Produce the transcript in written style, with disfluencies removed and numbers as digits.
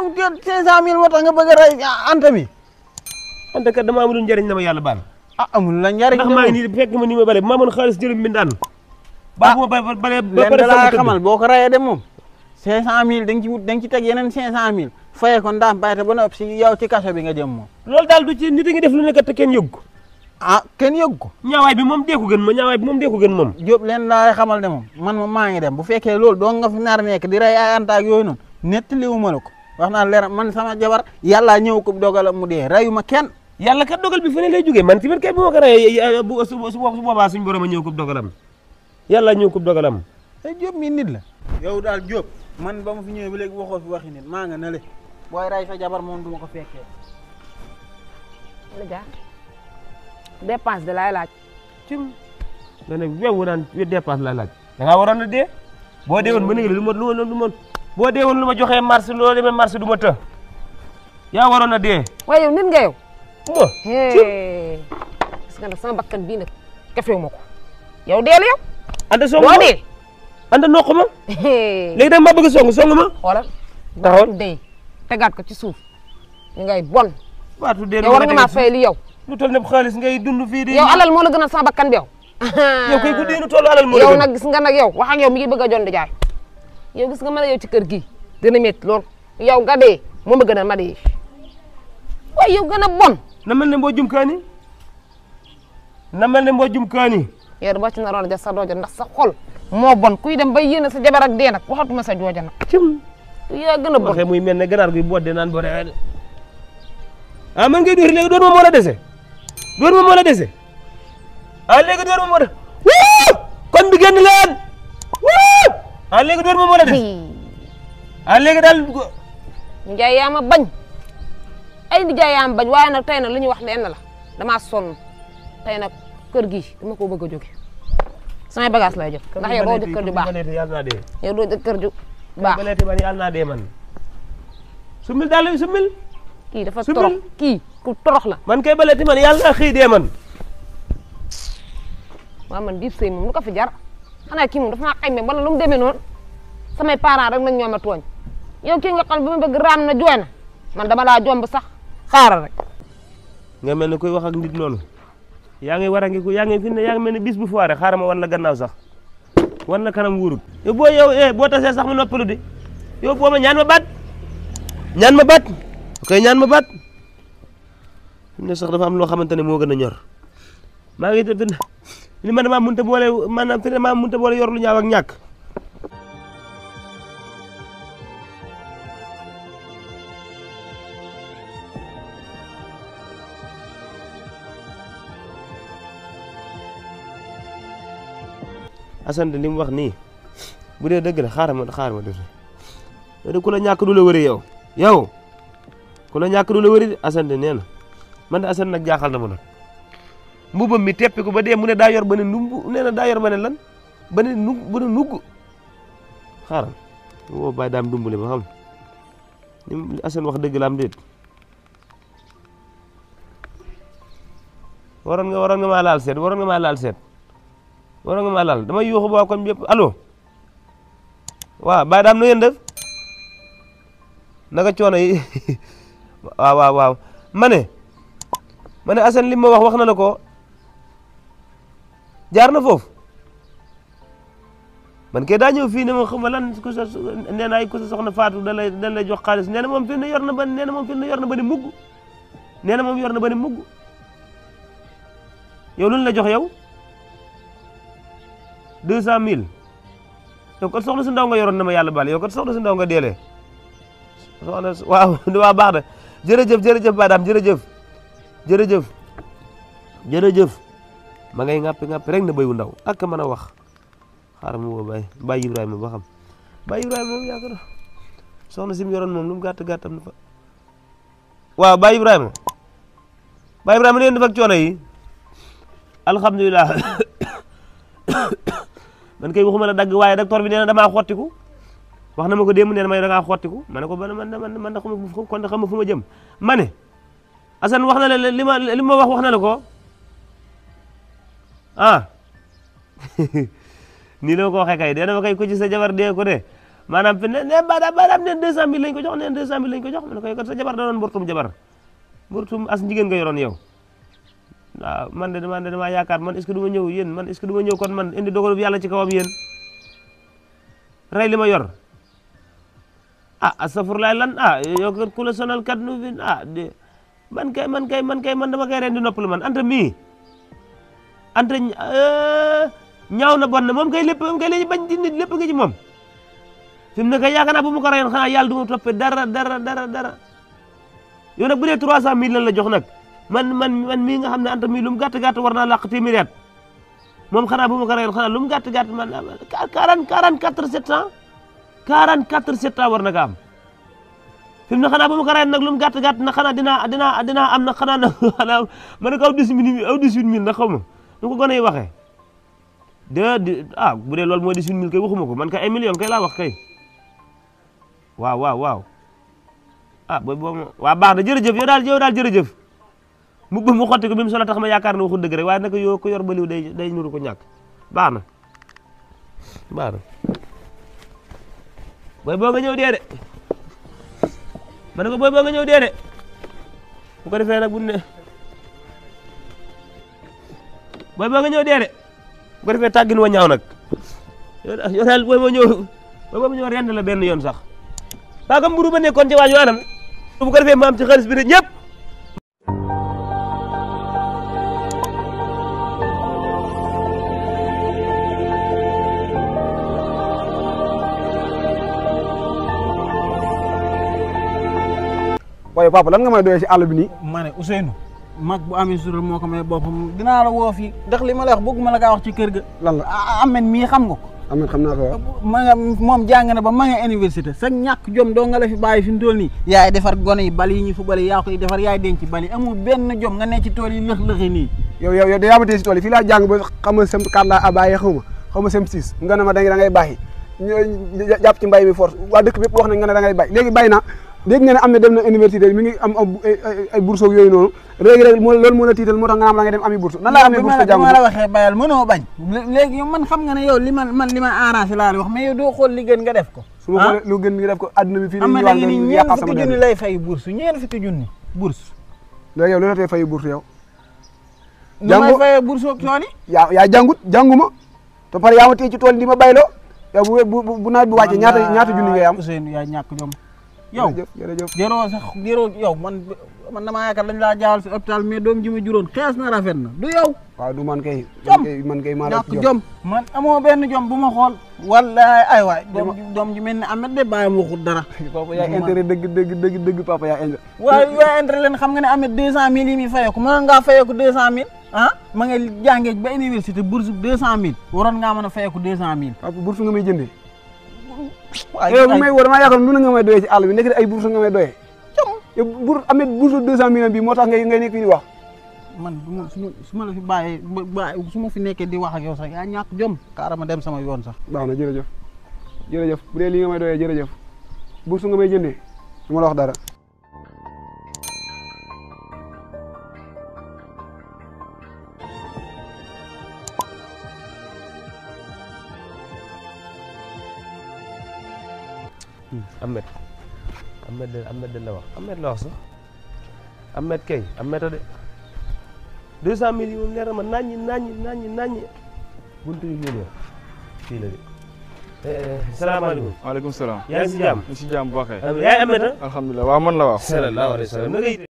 yow 500 000 moo tax nga bëgg a rey Anta mi. Anta kat damaa amul njëriñ na ma yàlla baal. amul la njëriñ ndax maa ngi nii fekk ma ni ma bale bu ma amoon xaalis jëlum mbindaan. ba pare laa xamal boo ko rayee de moom 500 000 da nga ci wut da nga ci teg yeneen 500 000 fayee ko ndaam bayte ba noppi si yow ci kaso bi nga jëm moom. loolu daal du ci nit a ngi def lu nekk te kenn yëg ko. kenn yëg ko. ñaawaay bi moom dee ko gën ma ñaawaay bi moom dee ko gën moom. Diop leen laa xamal de moom man moom maa ngi dem bu fekkee loolu doo nga fi nar nekk di rey ay Anta ak yooyu noonu nettaliwuma la ko wax naa leer man sama jabar yàlla ñëw ko dogalam mu dee reyuma kenn. yàlla kat dogal bi fu ne lay jógee man tamit kay bu ma ko reyee su boobaa suñu borom a ñëw ko dogalam yàlla ñëw ko dogalam. Diop mi nit la. yow daal Diop man ba ma fi ñëwee ba léegi waxoo fi waxi nit maa nga ne le booy rey sa jabar moom du ma ko fekkee. dépense de laay laaj. cim nga ne wewu naan dépense laay laaj da ngaa waroon a dee boo dee woon ba léegi lu ma boo dee woon lu ma joxee marché loolu demee marché du ma të yaa waroon a dee. waaye yow nit nga yow. mo gis nga nag sama bakkan bii nag kefewu ma ko yow deel yow. Anta song ma dee. Anta noq ma. léegi da ma bëgg a song ma. xoolal taxawal dey tegaat ko ci suuf ñu ngay bon. waatu dee yow war nga maa fay li yow. lu toll ne xaalis ngay dund fii di. yow alal moo la gënal sama bakkan bi yow. yow kay ku dee lu toll alal moo la yow gën. nag gis nga nag yow wax ak yow mi ngi bëgg a jon di jaay yow gis nga ma yow ci kër gi dina métti lool yow nga dee moo ma gënal ma dee waaye yow gën a bon. na mel ne mboo jum kaani na mel ne mboo jum kaani. yow boo ci naroon a jël sa dooja ndax sa xol moo bon kuy dem bay yéene sa jabar ak dee nag waxatuma sa jooja nag. cim yaa gën a bon waxee muy mel ne ganaar guy boot de naan boo dee man ngay dóor léegi dóor ma moo la dese dóor ma moo la dese léegi dóor ma moo la kon bi génn leen léegi dóor ma moo la dese léegi daal Ndiaye yaa ma bañ ay Ndiaye yaa ma bañ waaye nag tey nag li ñuy wax lenn la damaa sonn tey nag kër gi dama ko bëgg a jóge samay bagage lay jël ndax yow doo jëkkër ju baax yow doo jëkkër ju baax yàlla naa dee man sumil daal sumil kii dafa torox kii ku torox la man kay baleeti man yàlla naa xëy dee man waaw man biib sëy moom lu ko fi jar xanaa kii moom dafa maa xayma wala lu mu demee noonu samay parents rek nag ñoo ma tooñ yow kii nga xam bi ma bëgg raam na jooy na man dama laa jomb sax xaaral rek nga mel ne koy wax ak nit noonu yaa ngi war a ngi ko yaa ngi fi ne yaa ngi mel ne bis bu foire xaaral ma wan la gannaaw sax wan la kanam wurut yow boo tasee sax mu noppalu de yow boo ma ñaan ma baat ok ñaan ma baat fi ne sax dafa am loo xamante ne moo gën a ñor maa ngi def li man damaa mënut a boole maanaam fi ne maa mënut a boole yor lu ñaaw ak ñàkk. Assane li mu wax nii bu dee dëgg la xaaral ma def yow de ku la ñàkk du la wëri yow ku la ñàkk du la wëri Assane nee na man de Assane nag jaaxal na ma nag mbubam mi teppi ko ba dee mu ne daa yor ba ne numbu nee na daa yor ba ne lan ba ne nugg xaaral woo bàyyi daam dumbule ba xam li Assane wax dëgg la am déet waroon nga maa laal seet waroon nga maa laal dama yuuxu ba kon yëpp allo waaw bàyyi daam nu ngeen def naka coono yi waaw ma ne Assane li ma wax na la ko jaar na foofu man kay daa ñëw fii ne ma xam lan ku sa nee naa ku sa soxna Fatou da lay jox xaalis nee na moom fi ne yor na ba ni mugg nee na moom yor na ba ni mugg yow lu ñu la jox yow 200 000 yow kat soxna si ndaw nga yoroon na ma yàlla baal yow kat soxna si ndaw nga deelee soxna waaw baax na jërëjëf Badam jërëjëf ma ngay ŋàppi rek na béy wu ndaw ak mën a wax xaaral ma woo Baye Ibrahima ba xam Baye Ibrahima moom yaakaar na soxna si mu yoroon moom lu mu gàtt am na fa waaw Baye Ibrahima leen def ak coono yi alhamdulilah man kay waxuma la dagg waaye docteur bi nee na damaa xottiku wax na ma ko démb nee na may da ngaa xottiku ma ne ko man kon xam fu ma jëm ma ne Assane wax na la li ma wax na la ko nii la ma ko waxee kay dee na ma kay ko ci sa jabar dee ko de maanaam fi ne baadaam neen 200000 lañ ko jox neen 200000 lañ ko jox ma ne ko kon sa jabar da doon mbortum jabar mbortum as jigéen nga yoroon yow waaw man de damaa yaakaar man est-ce que du ma ñëw yéen man est-ce que du ma ñëw kon man indi dogal bi yàlla ci kawam yéen rey li ma yor astafurlaay lan yow kat ku la sonal kat nu fi man dama koy ren di noppalu man anta mii anta ñaaw na bon na moom kay lépp li bañ di nit lépp nga ci moom fi mu ne kay yaakaar naa bu mu ko reyoon xanaa yàlla du ma toppee dara yow nag bu dee 300000 lan la jox nag man mii nga xam ne anta mii lu mu gàtt war naa làq téeméeri at moom xanaa bu ma ko reyoon xanaa lu mu gàtt man 44 war na ko am fi mu ne xanaa bu ma ko reyoon nag lu mu gàtt nag xanaa dinaa am nag xanaa ma ne ko aw 18000 nag xaw ma nu ko gone yi waxee bu dee loolu mooy 18000 kay waxuma ko man kay ay million kay laa wax kay waaw boobu baax na jërëjëf yow daal jërëjëf mu xotti ko bi mu solo tax ma yaakaar ne waxu dëgg rek waaye naka yoo ko yor baliw day nuru ko ñàkk baax na booy boo nga ñëw dee de ma ne ko booy boo nga ñëw dee de bu ko defee nag bu ne booy boo nga ñëw dee de bu ko defee tàggin wa ñaaw nag yow daal booy boo ñëw rend la benn yoon sax ba kam mburu ba nekkoon ci waañu anam bu ko defee ma am ci xaalis bi de ñëpp waaye papa lan nga may doyee ci àll bi nii. ma ne Ousseynou mag bu amee sutura moo ko may boppam dinaa la woo fii ndax li ma la wax bëgguma la kaa wax ci kër ga. lan la Ahmed mii xam nga ko. Ahmed xam naa ko waaw. moom jàng na ba ma nga université sax ñàkk jom doo nga la fi bàyyi fi mu toll nii. yaay defar gone yi bali yi ñu fu bali yaa koy defar yaay denc bali amul benn jom nga ne ci tool yi lëx-lëxi nii. yow da yaa ma tee si tool yi fii laa jàng ba xam nga sem 4 laa bàyyee xaw ma sem 6 nga ne ma da ngay bàyyi jàpp ci mbay mi force waa dëkk bépp wax nañ nga ne da ngay bàyyi léegi bàyyi naa dégg nga ne am na dem na université mi ngi am ay bourse yooyu noonu léegi rek loolu moo la tiital moo tax nga am da ngay dem ami bourse nan laa amee bourse jàng ma la waxee bayal mënoo bañ léegi yow man xam nga ne yow li ma arrangé laa la wax mais yow doo xool li gën nga def ko su ma xoolee lu gën nga def ko adduna bi fii am na léegi nii ñeent fukki junni lay fay bourse ñeent fukki junni bourse léegi yow lu la tey fay bourse yow may fayee bourse ak tool yi yaa jànguma te pare yaa ma téye ci tool yi di ma bayloo yow bu nawet bi wàccee ñaata junni ngay am Ousseynou yaa ñàkk jom yow jërëjëf jëroo yow man damaa yaakaar dañ laa jaawal si hôpital mais doom ji ma juróon xees na rafet na du yow waaw du man kay man kay maa ñàkk jom man amoo benn jom bu ma xool wallaay ay waay doom ji mel ne Ahmed de bàyyam waxut dara papa yaa intérêt dëgg papa yaa intérêt waaye intérêt leen xam nga ne Ahmed 200000 yi muy fayeeku mënoon ngaa fayeeku 200000 ma nga jàngee ba université bourse 200000 waroon ngaa mën a fayeku 200000 papa bourse nga may jëndee yow bu may woo damaa yaakaar lu na nga may doyee ci àll bi nekk ay bourse nga may doyee yow Ahmed bourse 200 000 bi moo tax ngay nekk fii di wax man su ma la fi bàyyee su ma fi nekkee di wax ak yow sax yaa ñàkk jom xaaral ma dem sama yoon sax baax na jërëjëf bu dee lii nga may doyee jërëjëf bourse nga may jëndee du ma la wax dara Ahmed la wax sax Ahmed kay Ahmed de 200 000 yi moom leer na ma naññi buntu yu ñu fii la de salaamaaleykum. waaleykum salaam. yaa ngi si jàmm. ñu si jàmm bu baaxee. yaay Ahmed alhamdulilah waaw man la waaw. sallallahu alayhi wa sallam